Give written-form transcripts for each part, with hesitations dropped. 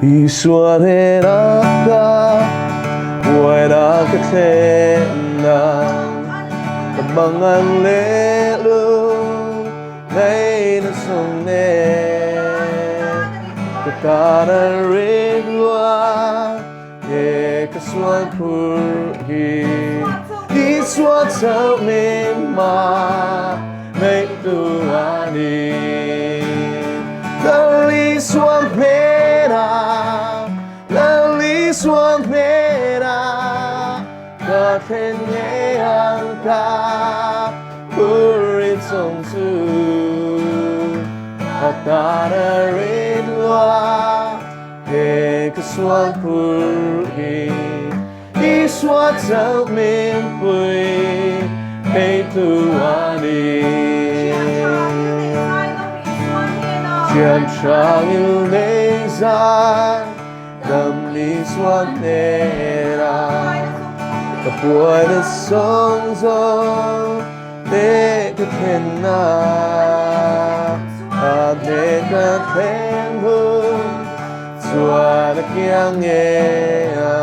Isua hnenah ka buaina ka thlen a, ka mangan leh lung ngaihna sawng nen ka tan a rit lua he ka sual phur hi. Isua chauh min ma ngaihtu a ni. Lal Isua hnenah, Lal Isua hnenah ka thlen ngei ang ka phurrit zawng chu. A tan a rit lua he ka sual phur hi. Isua chauh min pui theitu a ni. Thian tha ngil nei zai dam Isua hnenah ka buaina zawng zawng te ka thlen a, a hnen ka thlen hun chuan a kiang ngei a,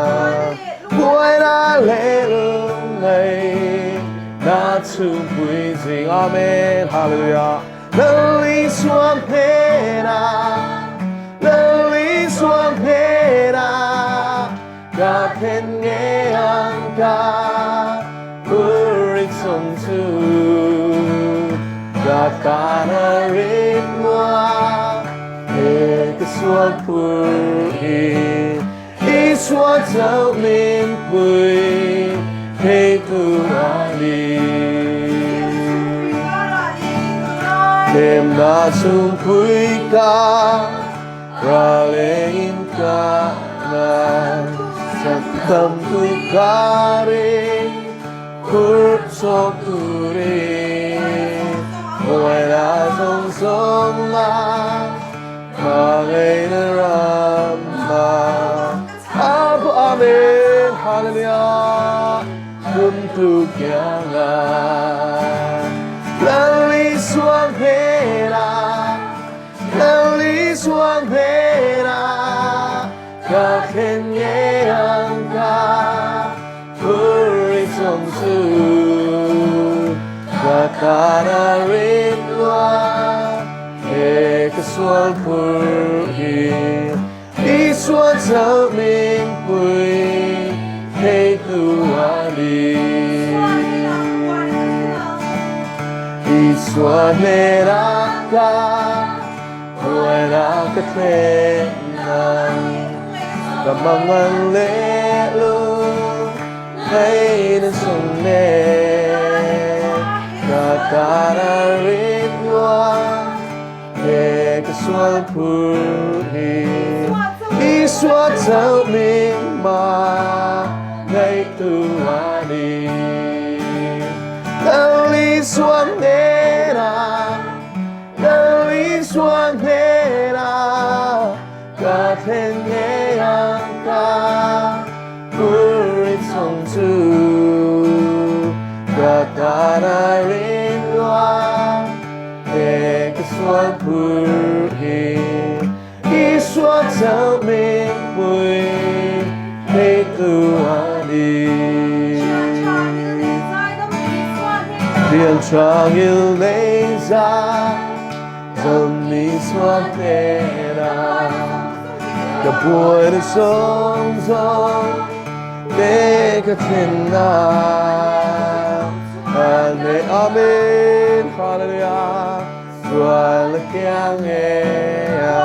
buaina leh lungngaih na chhungpui zing. Amen. Hallelujah. Lal Isua hnenah, Lal Isua hnenah ka thlen ngei ang ka phurrit zawng chu ka tan a rit lua he ka sual phur hi. Isua chauh min pui theitu a ni. Thlemna chhungpui ka ral engin ka ngai chak tam tu ka ring phur chawk turin buaina zawng zawng a hmangaihna ram a Apu Amen Hallelujah Kum tu kianga Lal Isua hnenah Lal Isua hnenah ka thlen ngei ang ka phurrit zawng chu ka tan a rit lua he ka sual phur hi. Isua chauh min pui theitu a ni. Isua hnenah ka buaina ka thlen ang ka mangan leh lung ngaihna sawng nen ka tan a rit lua he ka sual phur hi. Isua chauh min ma ngaihtu a ni. Lal Isua hnenah, Lal Isua hnenah ka thlen ngei ang ka phurrit zawng chu ka tan a rin lua he ka sual phur hi. Isua chauh min pui theitu a ni. Thian tha ngil nei zai dam Isua hnenah ka buaina zawng zawng te ka thlen a. Amen, Amen, Hallelujah. Sual a kiang e a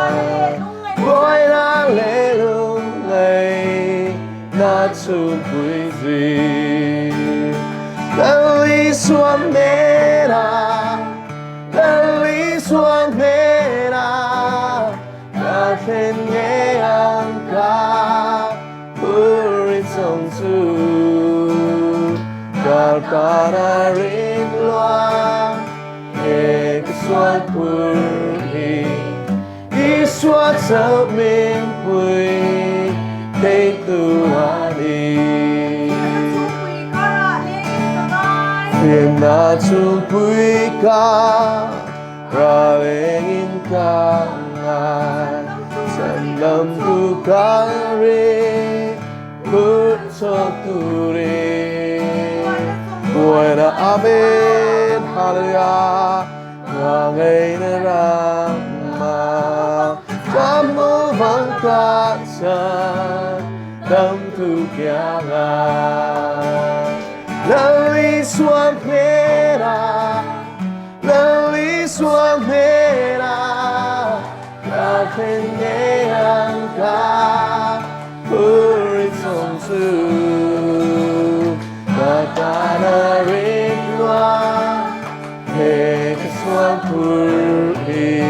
buaina leh lungngaih na chhungpui zing. Lal Isua hnenah, Lal Isua hnenah ka thlen ngei ang ka phurrit zawng chu ka tan a rit lua. He ka sual phur hi Isua chauh min pui theitu a ni. Thlemna chhungpui ka ral engin ka ngai chan lo. Dam tu kal ri phur chawk turin Buaina Amen Hallelujah Nga ngei na rama Tamu vang ka chan Dam tu kianga Lal Isua hnenah Lal Isua hnenah Ka thlen ngei ang ka Puri chung chu Ka tana rin luang He ka sual phur hi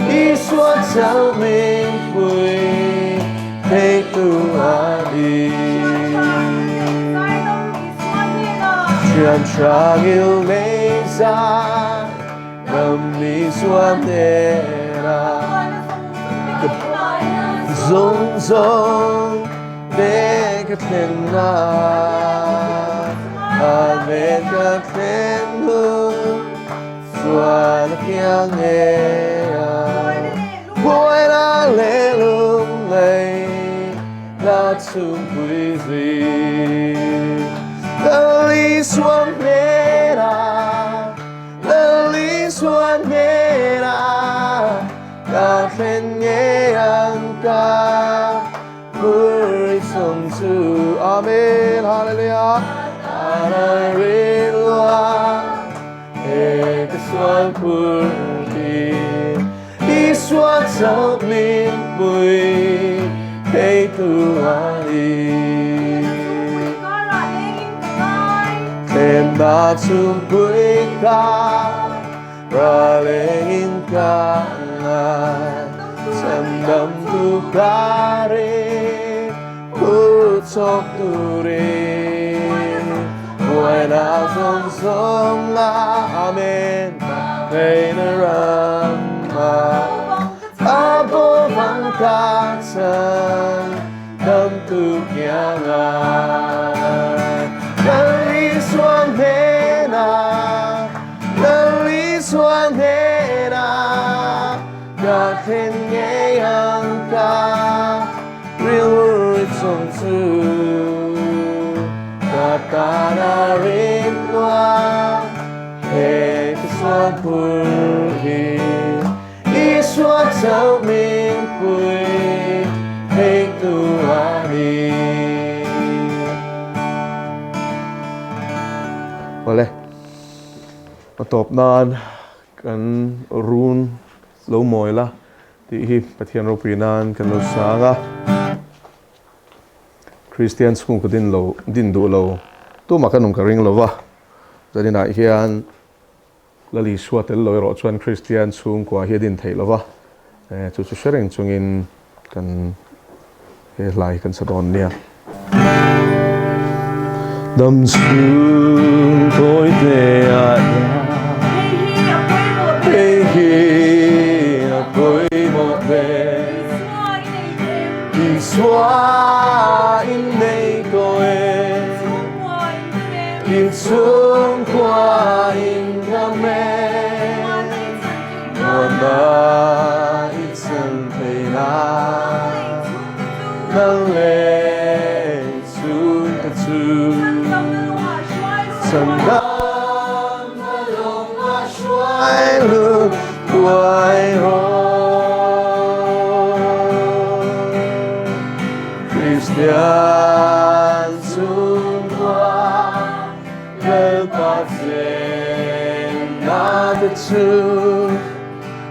Isua chauh min pui thei tu a ni. Thian tha ngil nei za Ram Isua hnenah Ka zawng zawng te ka thlen na Amen ka thlen hun Chuan a kiang ngei a Buaina leh lunglei na chhungpui zui Lal Isua hnenah Lal Isua hnenah Ka thlen ngei ang ka Pur i sawm chu Amen Hallelujah Ana rilua He ka sual phur hi Isua chauh min pui thei tu a ni. Thlemna chhungpui ka ralengin ka ngai Chhandamtu ka ring phur chawk turin Buaina zawng zawng la Amen Theihna ramah A bawvang ka chan Damtu kiangah Lal Isua hnenah Lal Isua hnenah Ka thlen ngei ang ka rilru chung chu Ka tan a rinluang he ka sual phur hi Isua chauh min pui thei tu a ni. Awle, a tawp nan kan run lo mawi la tih hi Pathian ropui nan kan lo sang a. Kristian chhungkaw din lo din duh lo tumah kan awm ka ring lo va, zaninah hian Lal Isua tel lo erawh chuan Kristian chhungkua hi a din theih lo va, chu chu hre reng chungin kan he hla hi kan sa dawn nia. Dam chhung tawi te ah hian Hei hi a pawimawh ber Isua in nei tawh em In chhungkua in ngam em Muanna i chan thei nan Nang leh chhungte chu Chhandamna lawng a hruai lut thuai rawh Kristian chhungkua Lalpa chenna te chu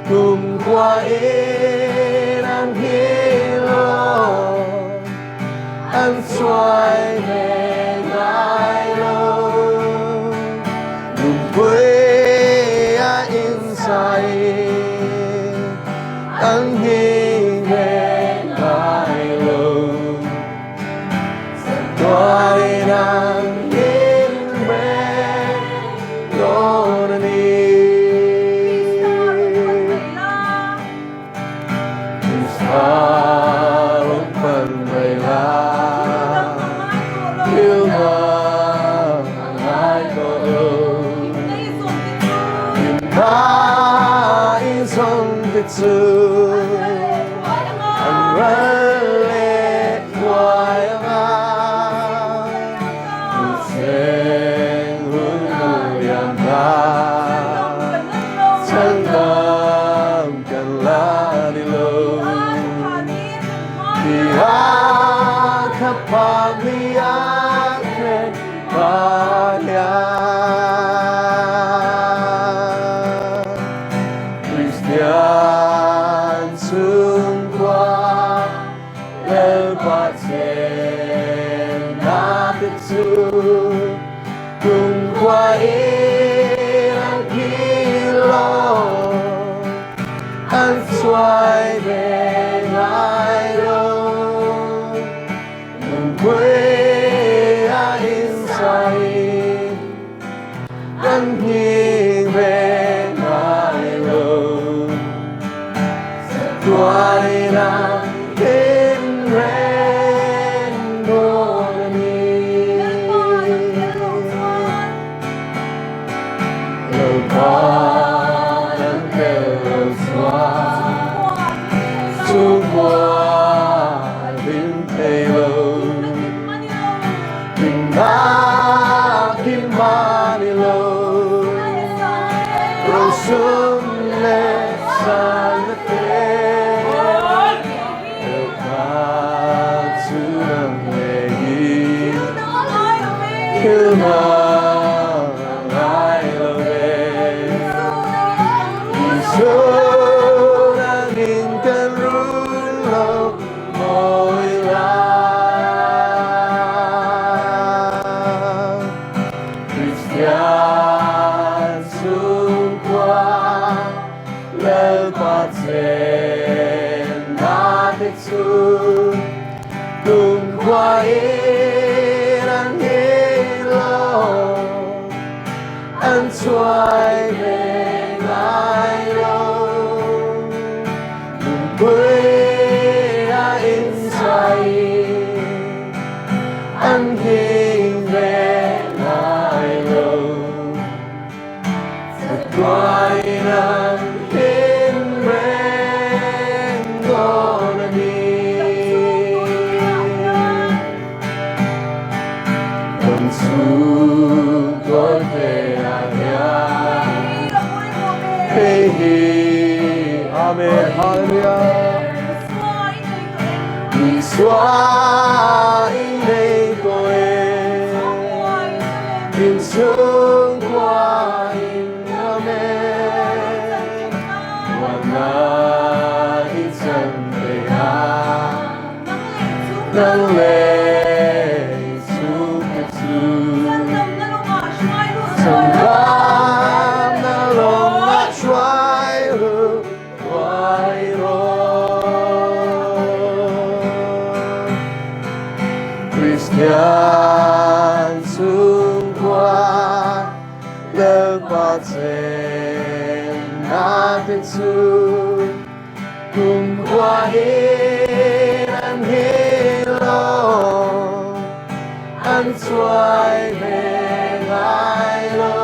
Kumkhua in an nghil lo, an chuai ve ngai lo. Lungpui a inzai an nghil ve ngai lo. Tuarin an nghil reng dawn a ni. Krista rawn pan mai la, thil dang a ngai tawh lo. Hlimna i zawn te chu an ral. ni lo. Ti a thlaphan ni a thlen hma hian. Kristian chhungkua Lalpa chenna te chu kumkhua in an phil lo, an chuai ve ngai lo. Lungpui a insai an nghing ve ngai lo. Chatuanin a him reng dawn a ni. Lalpa an tel lo chuan chhungkua a hlim thei lo. Hlimna kim a ni lo. Rosum leh sanna te Lalpa chu nang leh hi thil dang a ngai lo ve. Isu nangin kan run lo mawi la. Kristian chhungkua Lalpa chenna te chu kumkhua in an ngei lo, an chuai ve ngai lo. Lungpui a inchai an nghing ve ngai lo. Chatuain an him reng dawn a ni. Kan chhungkaw hnenah hian hei hi Amen Hallelujah Isua i nei tawh e. In chhungkua in ram e, Muanna i chan thei a, Nang leh i chhungte chu. Chhandamna lawngah hruai ru thuai rawh. Kristian chhungkua Lalpa chenna te chu kumkhua in an nghil lo, an chuai ve ngai lo.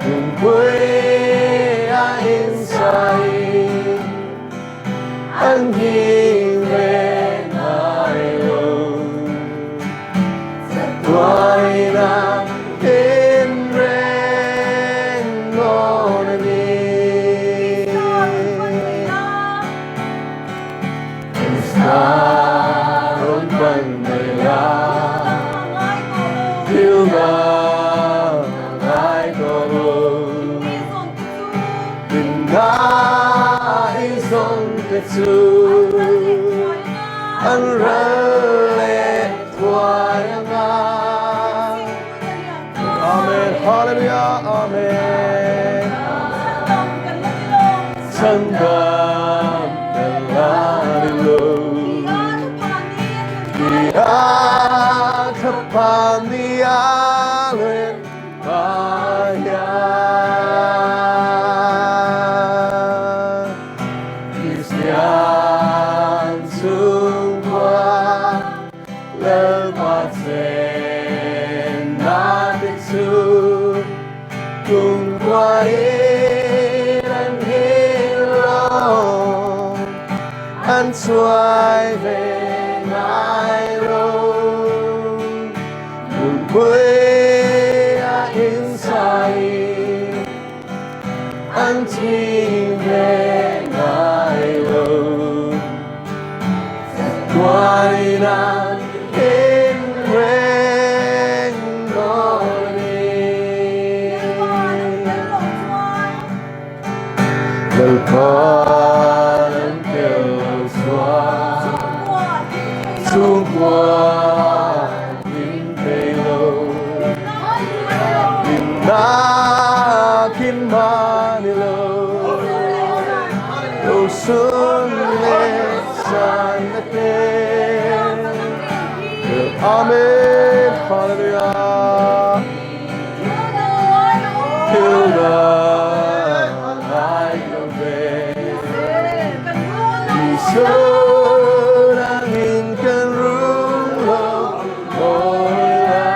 Lungpui a insai An nghing ve ngai lo. Chatuain a him reng dawn a ni. Krista rawn pan mai la, thil dang a ngai tawh lo. Hlimna i zawn te chu an ral leh thuai anga. Amen Hallelujah Amen Chhandam kan la ni lo Ti a thlaphan ni a len Kristian chhungkua Lalpa chenna te chu kumkhua in an nghil lo, an chuai ve ngai lo. Lungpui a insai an ching ve Chhun leh zan a te. Amen Hallelujah Thil dang ngai lo ve Isua angin kan rum lo Hallelujah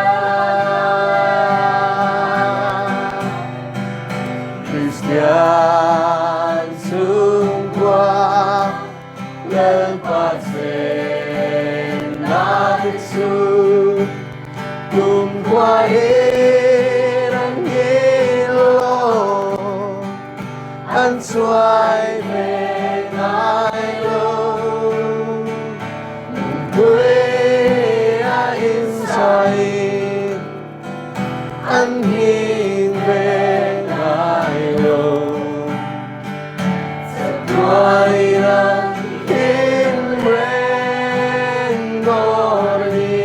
Kristian chhungkua Lalpa chenna te chu kumkhua in an ngil lo, an chuai ve ngai lo. Nunpui a inchai An hing ve ngai lo. Chatuain an him reng dawn a ni.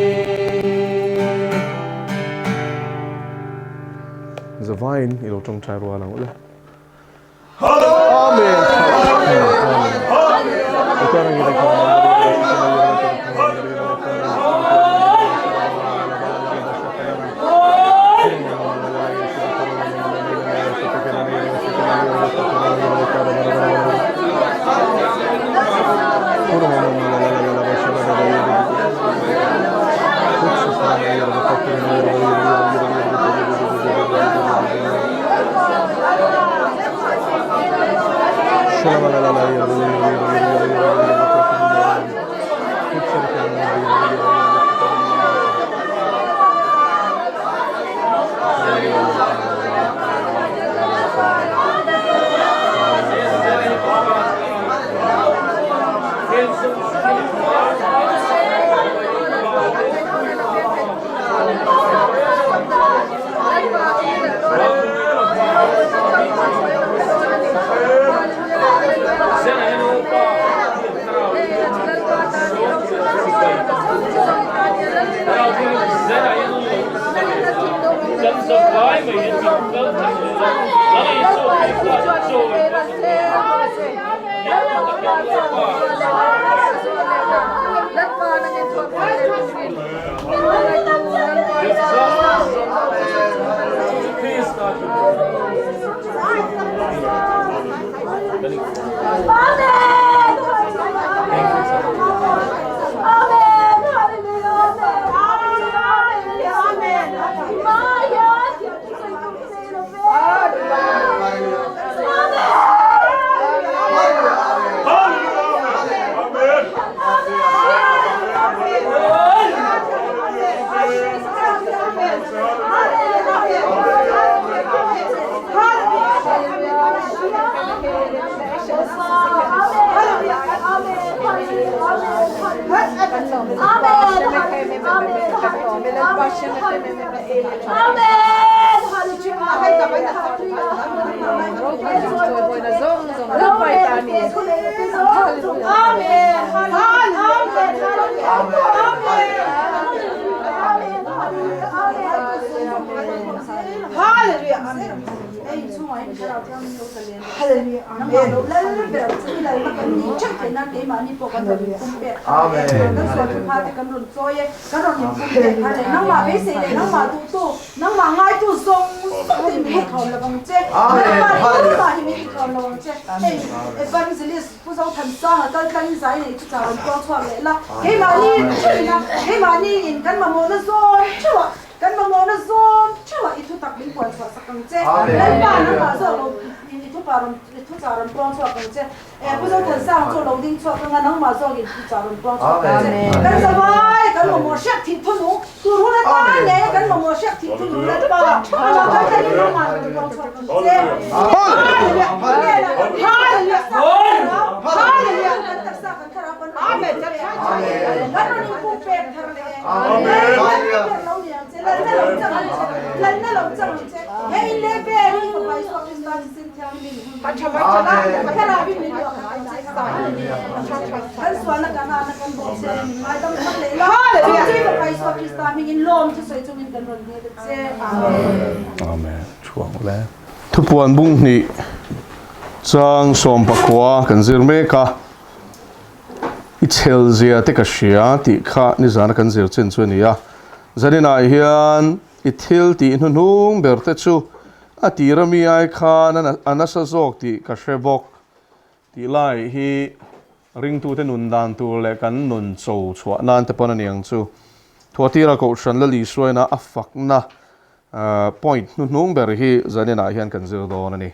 Zavaiin i lo tawngtai rual ang u le. Amen. Amen. Thupuan bung hnih. Chang 19 kan zir mek a, i chhel zia te ka hria tih kha nizana kan zir chin chu a ni a. Zaninah hian i thil tih hnuhnung ber te chu a tira mi ai khan a nasa zawk tih ka hre bawk tih lai hi ringtute nun dan tur leh kan nun cho chhuah nan te pawn a ni ang chu. Thuatira Kohhran Lalisruaina a fakna Point hnuhnung ber hi zaninah hian kan zir dawn a ni.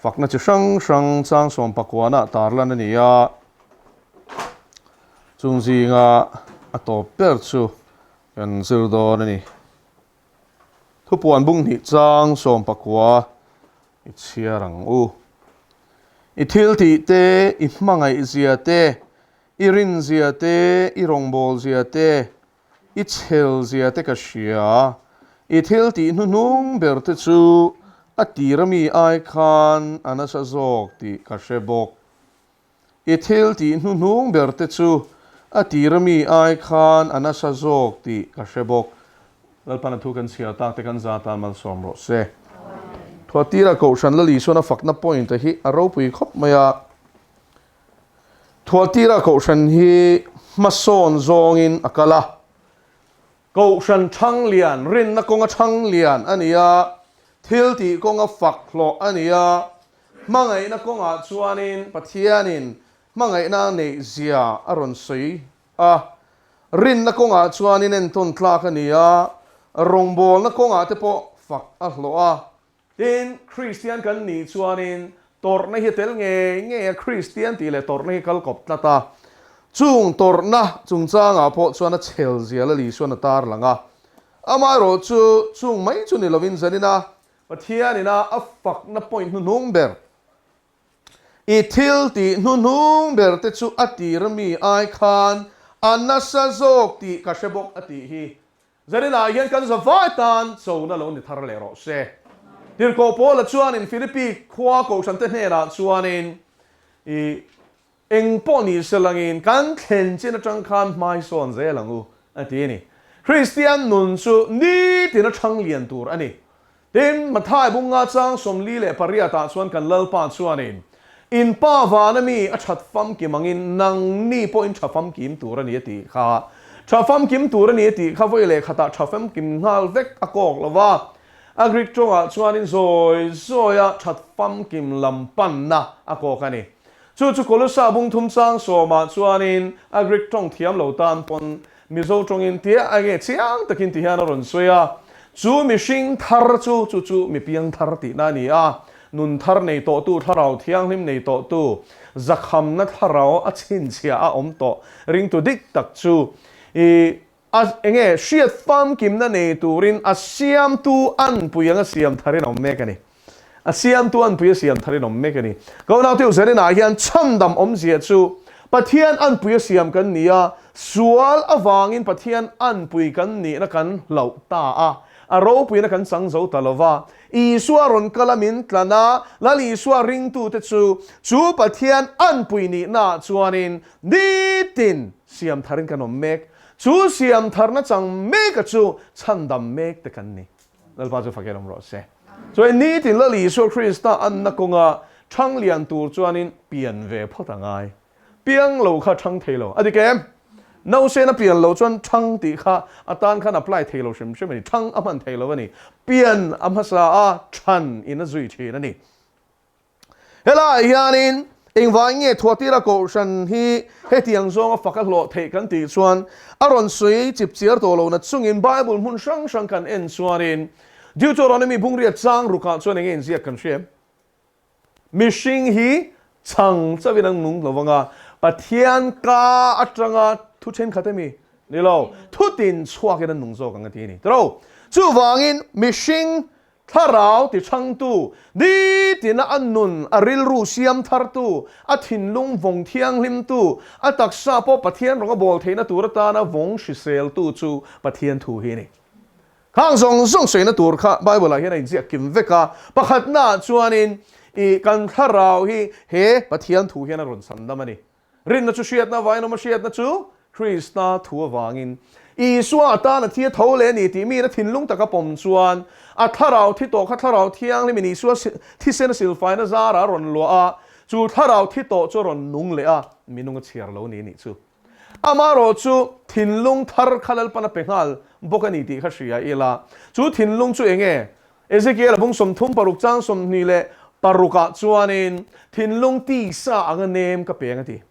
Fakna chi hrang hrang chang sawmpakuanah tarlan a ni a, chung zinga a tawp ber chu kan zir dawn a ni. Thupuan bung hnih chang sawmpakua i chhiar ang u. I thil tih te, i hmangaih zia te, i rin zia te, i rawngbâwl zia te, I chhel zia te ka hria, i thil tih hnuhnung ber te chu a tir ami ai khan a nasa zawk tih ka hre bawk. I thil tih hnuhnung ber te chu a tir ami ai khan a nasa zawk tih ka hre bawk. Lalpan a thu kan chhiar tak te kan za tan malsawm rawh se. Thuatira Kohhran Lalisona fakna point a hi a ropui khawp mai a. Thualtira Kohhran hi hmasawn zawngin a kal a, Kohhran Thanglian, rinna kawnga Thanglian a ni a, thiltih kawnga fak hlawh a ni a, hmangaihna kawngah chuanin Pathianin hmangaihna a neih zia a rawn sawi a, rinna kawngah chuanin entawn tlak a ni a, rawngbawlna kawngah te pawh fak a hlawh a. Tin, Kristian kan nih chuanin tawrhna hi a tel ngei ngei a, Kristian tih leh tawrhna hi kal kawp tlat a. Chung tawrhna chungchangah pawh chuan a chhel zia la Lisuan a tar lang a. Amaherawh chu chung mai chu ni lovin zanina Pathianina a fakna point hnuhnung ber, I thil tih hnuhnung ber te chu a tir ami ai khan a nasa zawk tih ka hre bawk a tih hi Zaninah hian kan zavai tan chona lo ni thar leh rawh se. Tirhkoh Paula chuanin Philippi khua kohhrante hnenah chuanin i eng pawh ni se langin kan thlen chin atang khan hmai sawn zel ang u a ti a ni. Kristian nun chu nitin a thang lian tur a ni. Tin, Mathai bunga chang 48 ah chuan kan Lalpa chuanin, In Pa vana mi a that famkim angin nangni pawhin tha famkim tur a ni a tih kha. Tha famkim tur a ni a tih kha vawi leh khatah tha famkim nghal vek a kawk lo va. A Greek tawngah chuanin zawi zawia that famkim lam panna a kawk a ni. Chu chu Kolosa bung thum chang sawmah chuanin a Greek tawng thiam lo tan pawn Mizo tawngin tia a nge chiang takin ti hian a rawn sawi a, chu mihring thar chu chu chu mi piang thar tihna a ni a, nun thar nei tawhtu, thlarau thianghlim nei tawhtu, zakhamna thlarau a chhinchhiah a awm tawh ringtu dik tak chu i a enge hriat famkimna nei turin a siamtu anpui anga siam tharin a awm mek a ni. A siamtu anpui a siam tharin awm mek a ni. Ka unaute Uzarinah hian chhandam awmzia chu Pathian anpui a siam kan ni a, sual avangin Pathian anpui kan nihna kan hlauh ta a, a ropuina kan chang zo ta lo va. Isua rawn kal a min tlan a, Lal Isua ringtute chu chu Pathian anpui nihnaah chuanin nitin siam tharin kan awm mek. Chu siam tharna chang meka chu chhandam mek te kan ni. Lalpa chu fakin awm rawh se. Chuan nitin Lal Isua Krista anna kawnga thang lian tur chuanin pian ve phawt a ngai. Piang lo kha thang thei lo. A dik em? Nausena pian lo chuan thang tih kha a tan khan apply thei lo hrim hrim a ni. Thang a hman thei lo a ni. Pian a hmasa a, than in a zui thin a ni. Helaiah hianin engvangin nge Thuatira Kohhran hi hetiang zawnga fak a hlawh theih kan tih chuan a rawn sawi chip chiar tawh lohna chungin Bible hmun hrang hrang kan en chuanin Deuteronomy bungriat chang rukah chuan enge inziak kan hria em? Mihring hi chhang chauhin an nung lo vang a, Pathian ka atanga thu thenkhat emi? Ni lo, thutin chhuakin an nung zawk ang a ti a ni. Tiro, chuvangin mihring Thlarau tichhangtu, nitina a nun, a rilru siam thartu, a thinlung vawng thianghlimtu, a taksa pawh Pathian rawng a bawl theihna tur atana vawng hriseltu chu Pathian thu hi a ni. Khang zawng zawng sawiina tur kha Bible-ah hian a inziak kim vek a, pakhatnaah chuanin i kan thlarau hi he Pathian thu hian a rawn chhandam a ni. Rinna chu hriatna avangin awm a, hriatna chu Krista thu avangin. Isua a tan a thi a tho leh a ni tih miin a thinlung taka pawm chuan a thlarau thi tawh kha Thlarau Thianghlimin Isua thisen a silfaina zarah a rawn luah a, chu thlarau thi tawh chu a rawn nung leh a, minung a chhiar lo ni nih chu. Amaherawh chu thinlung thar kha Lalpan a pe nghal bawk a ni tih kha hria ila, chu thinlung chu eng nge? Ezekiel a bung 36 chang 26 ah chuanin thinlung tisa anga nem ka peng a ti.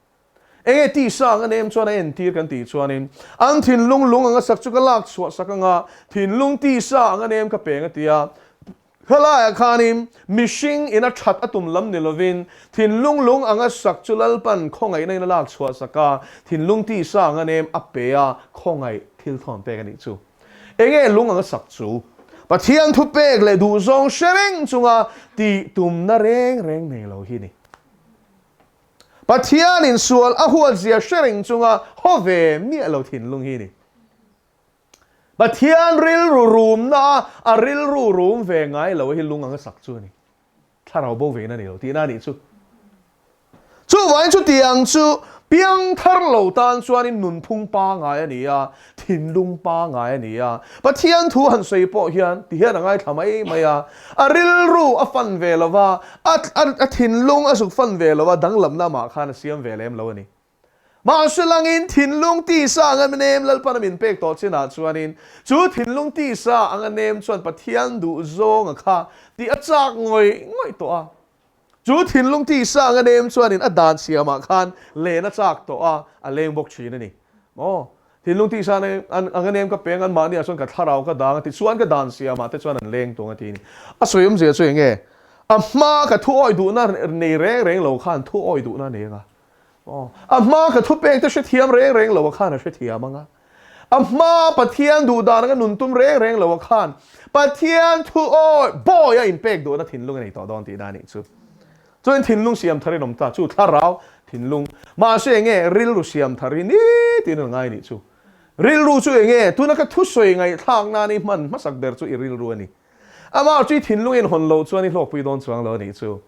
Enge tisa anga nem chuan a entir kan tih chuanin an thinlung lung anga sak chu ka lak chhuah sak anga thinlung tisa anga nem ka peng a ti a. Khalaiah khanin mihring ina that a tum lam ni lovin thinlung lung anga sak chu Lalpan khawngaihna in a lak chhuah sak a, thinlung tisa anga nem a pe a, khawngaih thil thawn pek a nih chu. Enge lung anga sak chu? Pathian thupek leh duhzawng hre reng chunga tih tumna reng reng nei lo hi ni. Pathianin sual a huatzia hre reng chunga haw ve miah lo thinlung hi ni. Pathian rilru rumna a a rilru rum ve ngai lo hi lung anga sak chu a ni. Thlarau bo vein a ni lo tihna a nih chu. Chuvangin chutiang chu piangthar lo tan chuanin nunphung pangai a ni a, thinlung pangai a ni a. Pathian thu han sawi pawh hian ti hian a ngaithla mai mai a, a rilru a fan ve lo va, a thinlung a zuk fan ve lo va, danglamna amah khan a siam ve lem lo a ni. Mahse langin thinlung tisa anga nem Lalpan a min pek tawh chinah chuanin chu thinlung tisa anga nem chuan Pathian duhzawnga kha tih a chak ngawih ngawih tawh a. Chu thinlung tisa anga nem chuanin a dan siamah khan len a chak tawh a, a leng bawk thin a ni. Maw? Thinlung tisa anga nem ka peng an mahniah chuan ka thlarau ka dang a ti chuan ka dan siamah te chuan an leng tung a ti a ni. A sawi awmzia chu eng nge? A hma ka thuawi duhna nei reng reng lo khan thuawi duhna a nei anga. Aw, a hma ka thupek te hrethiam reng reng lo a khan a hrethiam ang a. A hma Pathian duh dan anga nun tum reng reng lo a khan Pathian thu awi bawi a inpek duhna thinlung a nei tawh dawn tihna a nih chu. Chuan thinlung siam thar in awm ta, chu thlarau thinlung. Mahse enge rilru siam thar hi nitin an ngai a nih chu. Rilru chu enge tuna ka thusawi ngaihthlak nan i hman hmasak ber chu i rilru a ni. Amah chu i thinlung in hawn loh chuan i hlawkpui dawn chuang lo a nih chu.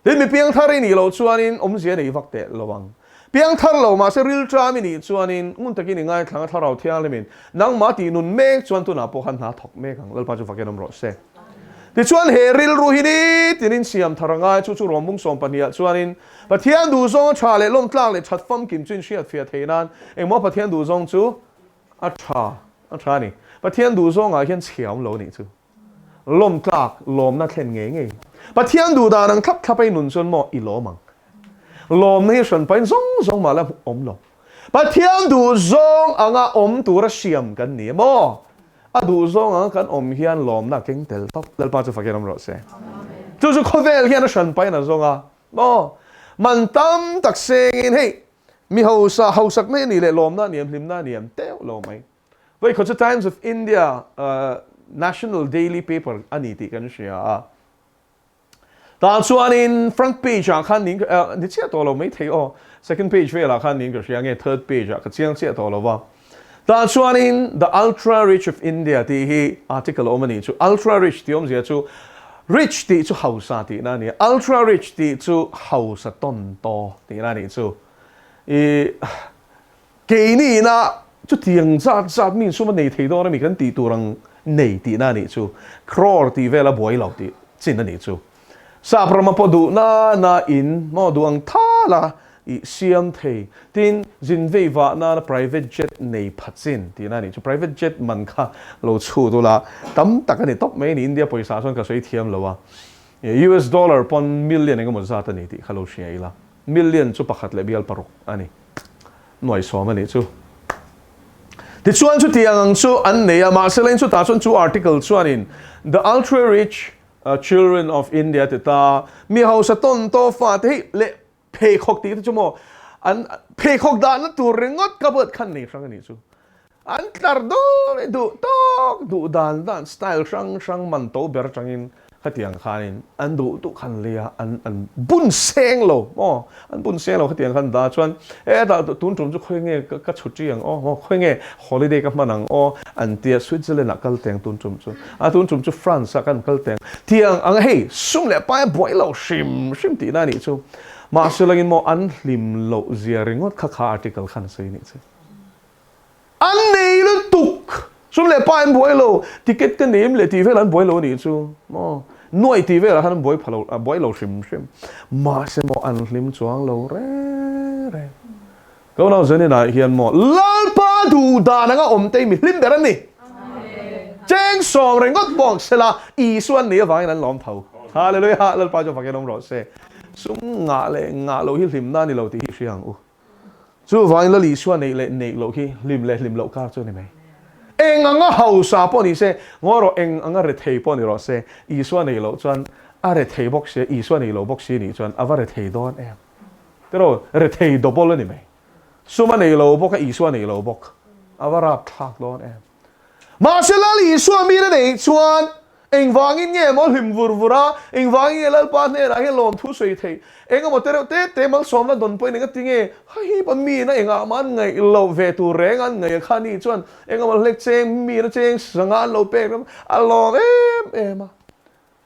Tin, mi piangthar i nih loh chuanin awmzia nei vak teh lo ang. Piangthar lo mahse rilṭam i nih chuanin ngun takin i ngaithlang a Thlarau Thianghlimin nangmah tih nun mek chuan tunah pawh khan hna thawk mek ang. Lalpa chu fakin awm rawh se. Tichuan he rilru hi nitin in siam thar a ngai chu chu Rawmbung 12 ah chuanin Pathian duhzawng a ṭha leh lawmtlak leh ṭhat famkim chu in hriatfiah theih nan engmaw Pathian duhzawng chu A tha, a tha a ni. Pathian duh zawngah hian chhia awm lo a nih chu. Lawm tlak, lawmna thlen ngei ngei. Pathian duh dan ang thlap thlap a i nun chuan maw i lawm ang. Lawmna hi hran pahin zawng zawng mah la awm lo. Pathian duh zawng anga awm tura siam kan ni a maw? A duh zawng anga kan awm hian lawmna a keng tel tawp. Lalpa chu fakin awm rawh se. Chu chu khawvel hian a hran pahin a zawng a maw? Man tam tak sengin hei Mi hausa hausak mai a nih leh lawmna a niam, hlimna a niam teuh lo mai. Vawikhaw chu Times of India National Daily Paper a ni tih kan hria a. Tah chuanin front page ah khan niin ni chiah tawh lo mai thei aw, second page velah khan niin ka hria nge third page ah ka chiang chiah tawh lo va. Tah chuanin The Ultra Rich of India tih hi article a awm a nih chu. Ultra rich tih awmzia chu rich tih chu hausa tihna a ni a, ultra rich tih chu hausa tawn taw tihna a nih chu. I keini ina chutiang zat zat mi insum a nei thei dawn a mi kan tih tur ang nei tihna a nih chu. Crore tih vel a buai lo tih chin a nih chu. Sap rama pawh duh na na in maw duh ang thal a i siam thei. Tin, zin vei vah nana private jet nei pha chin tihna a nih chu. Private jet man kha lo chhut ula tam tak a ni tawp mai a ni. India pawisa chuan ka sawi thiam lo a, US dollar pawn million eng emaw zat a ni tih kha lo hria ila. Million chu pakhat leh bial paruk a ni. Nuai sawm a nih chu. Tichuan chutiang ang chu an nei a, mahse leng chutah chuan chu article chuanin The ultra rich Children of India ti ta, mi hausa tawn taw fa te hi leh pheikhawk tih te chu maw an pheikhawk dahna tur ringawt cupboard khan nei hrang a nih chu. An tlar dawn e duh tawk duh dan dan style hrang hrang man to ber atangin khatiang khanin an duh duh khan lei a, an an bun seng lo maw an bun seng lo khatiang khan dah chuan e dah tun tum chu khawi nge ka chhuti ang aw maw khawi nge holiday ka hman ang aw an tia Switzerland ah kal teng tun tum chu a tun tum chu France ah kan kal teng tiang ang hei sum leh pai a buai lo hrim hrim tihna a nih chu mahse langin maw an hlim loh zia ringawt kha kha article khan a sawi a nih chu. An nei lutuk! Sum leh pa an buai lo, ticket ka nei em leh tih vel an buai lo a nih chu maw? Nuaih tih velah khan an buai pha lo, a buai lo hrim hrim. Mahse maw an hlim chuang lo reng reng. Ka unau Zaninah hian maw Lalpa duh dan anga awm te hi mi hlim ber an ni. Cheng sawm ringawt bawk sela Isua an nih avangin an lawm tho. Hallelujah! Lalpa chu fakin awm rawh se. Sum ngah leh ngah loh hi hlimna a ni lo tih hi hria ang u. Chuvangin Lal Isua neih leh neih loh hi hlim leh hlim loh kar chu a ni mai. Eng anga hausa pawh ni se, ngawi rawh, eng anga rethei pawh ni rawh se, Isua neih loh chuan a rethei bawk si a, Isua neih loh bawk si nih chuan a va rethei dawn em? Tiraw, rethei double a ni mai. Sum a nei lo bawk a, Isua neih lo bawk. A va rapthlak dawn em? Mahse Lal Isua mi na neih chuan engvangin nge maw hlim vur vur a, engvangin nge Lalpa hnenah hian lawmthu sawi theih, eng emaw te reuh te te malsawmna dawn pawhin enga tinge hahip a mi na engah mah an ngaih loh ve tur reng an ngaih a kha ni chuan eng emaw hlek cheng mi na cheng sanga an lo pek ram a lawm em em a.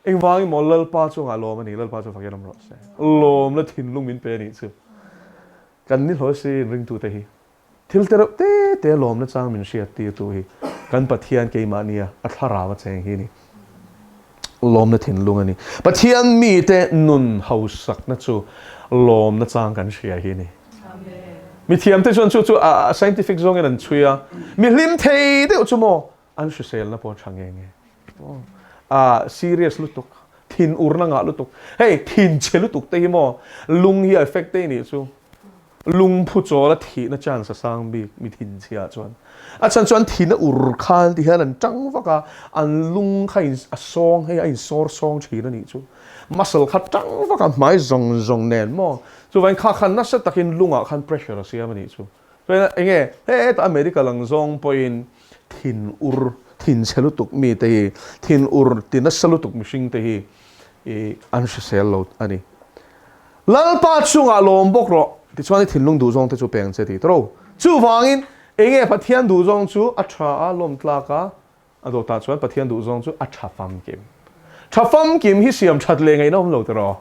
Engvangin maw Lalpa chungah lawm a ni, Lalpa chu fakin awm rawh se. Lawmna thinlung min pe a nih chu. Kan ni hlawi si inringtute hi. Thil te reuh te te lawmna chang min hriat tirtu hi kan Pathian keimahnia a thlarau a cheng hi a ni. Lawmna thinlung a ni. Pathian mite nun hausakna chu lawmna chang kan hria hi a ni. Mithiamte chuan chu chu a scientific zawngin an chhui a, mi hlim thei deuh chu maw an hriselna pawh a tha nge nge. A serious lutuk, thin urna ngah lutuk. Hei thin chhe lutuk te hi maw lung hi a effect te nih chu. Lungphu chawl a thihna chance a sang bik mi thinchhia chuan. A chhan chu an thihna ur khan ti hian an tang vak a, an lung kha in a sawng hei a insawr sawng thin a nih chu. Muscle kha tang vak a hmai zawng zawng nen maw. Chuvangin kha khan nasa takin lungah khan pressure a siam a nih chu. Chuan enge hetah medical ang zawng pawhin thin ur thinchhe lutuk mite hi thin ur ti nasa lutuk mihring te hi i an hrisel lo a ni. Lalpa chungah lawm bawk rawh, tichuan i thinlung duhzawng te chu peng che tih tawrh. Chuvangin, enge Pathian duhzawng chu a tha a, lawm tlak a, a dawtah chuan Pathian duhzawng chu a tha famkim. Tha famkim hi siam that leh ngaihna awm lo tiraw?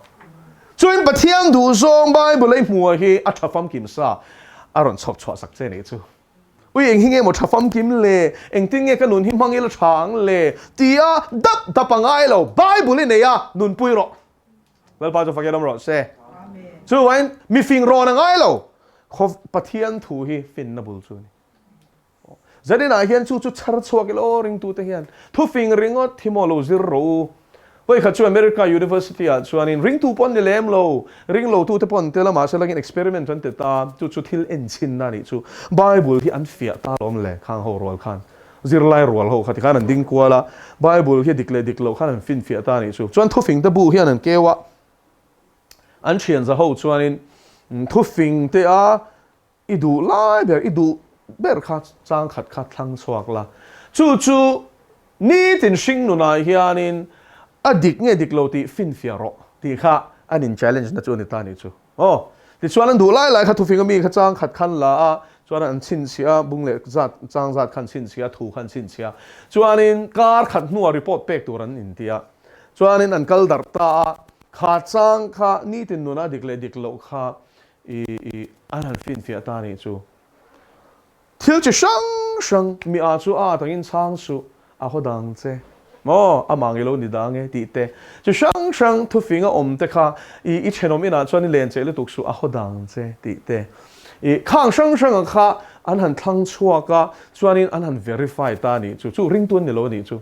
Chuin Pathian duhzawng Bible a i hmuh hi a tha famkim sa a rawn chhawp chhuah sak che nih chu. Ui eng hi nge maw tha famkim le, engtin nge ka nun hi hmang ila tha ang le? Tia dap dap a ngai lo, Bible i nei a, nunpui rawh. Lalpa chu fakin awm rawh se. Chuvain mifing rawn a ngai lo. Khaw Pathian thu hi finna bul chu a ni. Zaninah hian chu chu chhar chhuak ila aw ringtute hian thufing ringawt hi maw lo zir rawh u. Vawikhat chu America University ah chuanin ringtu pawh an ni lem lo, ring lotute pawh an tel a mahse langin experiment an ti ta, chu chu thil enchhinna a nih chu. Bible hi an fiah ta alawm le khang ho rual khan. Zirlai rual ho kha tikhan an ding kual a, Bible hi dik leh dik loh khan an finfiah ta a nih chu. Chuan thufing te bu hian an keu a, an thian za ho chuanin thufing te a i duh lai ber, i duh ber kha chang khat kha thlang chhuak la. Chu chu nitin hring nunah hianin a dik nge dik lo tih finfiah rawh tih kha an in challenge na chu a ni ta a nih chu. Aw, tichuan an duh lai lai kha thufing a mi kha chang khat khan la a, chuan an chhinchhiah a, bung leh zat chang zat khan chhinchhiah a, thu khan chhinchhiah a. Chuanin kar khat hnuah report pek tur an inti a, chuanin an kal darh ta a, kha chang kha nitin nuna dik leh dik loh kha i i an han finfiah ta a nih chu. Thil chi hrang hrang, mi a chu a atangin chhang suh, a haw dang che maw, amah nge lo ni dang e tih te, chi hrang hrang thufing a awm te kha i i thenawm inah chuan i len cheh lutuk suh, a haw dang che tih te, i khang hrang hranga kha an han thlang chhuak a, chuanin an han verify ta a nih chu, chu ringtu an ni lo a nih chu.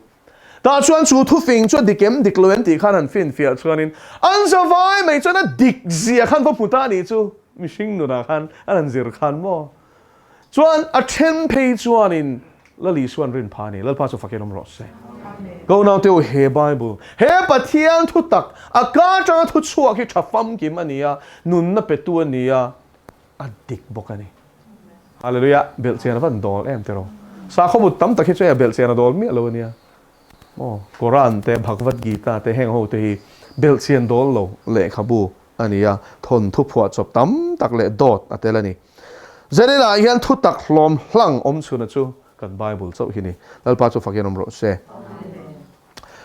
Tah chuan chu thufing chu a dik em dik lo em tih khan han finfiah chuanin an zavai mai chuan a dik zia khan va hmu ta a nih chu, mihring nunah khan an han zir khan maw. Chuan a then phei chuanin Lal Isuan rin pha a ni. Lalpa chu fakin awm rawh se. Ka unaute u, he Bible, he Pathian thu tak, a ka atanga thu chhuak hi tha famkim a ni a, nunna petu a ni a, a dik bawk a ni. Hallelujah! Belhchian a van dawl em tiraw? Sakhaw mut tam tak hi chu hei a belhchian a dawl miah lo a nia. Maw? Koran te, Bhagavad Gita te heng ho te hi belhchian dawl lo lehkhabu a ni a, thawnthu phuahchawp tam tak leh dawt a tel a ni. Zeninah hian thutak hlawm hlang awm chhuna chu kan Bible chauh hi ni. Lalpa chu fakin awm rawh se.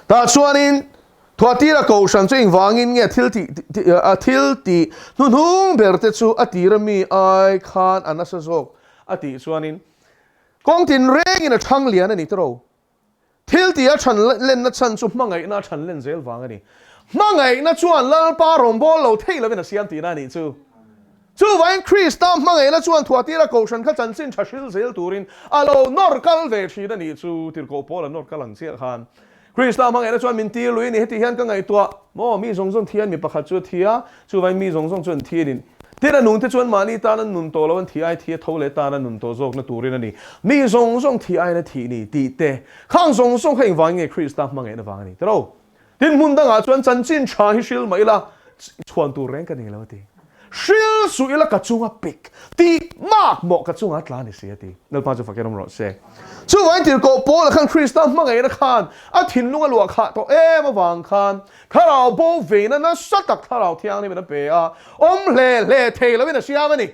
Tah chuanin Thuatira Kohhran chu engvangin nge thil tih a thil tih hnuhnung ber te chu a tira mi ai khan a nasa zawk a tih chuanin kawng tinreng. thlengin a ṭhang lian a ni tiraw? Thil tih a ṭhan lenna chhan chu hmangaihna a ṭhan len zel vang a ni. Hmangaihna chuan Lalpa rawnbawl lo thei lovin a siam tihna a nih chu. Chuvangin Krista hmangaihna chuan thuahtira kohhran kha chanchin ṭha hril zel turin a lo nawr kal ve ṭhin a nih chu. Tirhkoh Paul a nawr kal ang chiah khan Krista hmangaihna chuan min tir lui a ni. Heti hian ka ngaihtuah maw, mi zawng zawng thian mi pakhat chu a thi a, chuvangin mi zawng zawng chu an thi a ni. Tin, a nungte chuan mahni tan an nun tawh lo, an thi ai thi a tho leh tan an nun tawh zawkna turin a ni. Mi zawng zawng thi aiin a thih ni tih te, khang zawng zawng kha engvangin nge Krista hmangaihna vang a ni tiro? Tin, hmun dangah chuan chanchin tha hi hril mah ila, chhuan tur reng ka nei lo a ti. Hril suh ila ka chunga pik tih mak mawh ka chunga tla ni si a ti. Lalpa chu fakin awm rawh se. Chuvangin tirhkoh Paula khan Krista hmangaihna khan a thinlung a luah khah tawh em avang khan Thlarau bo veina nasa tak Thlarau Thianghlimin a pe a, awm hle hle thei loin a siam a ni.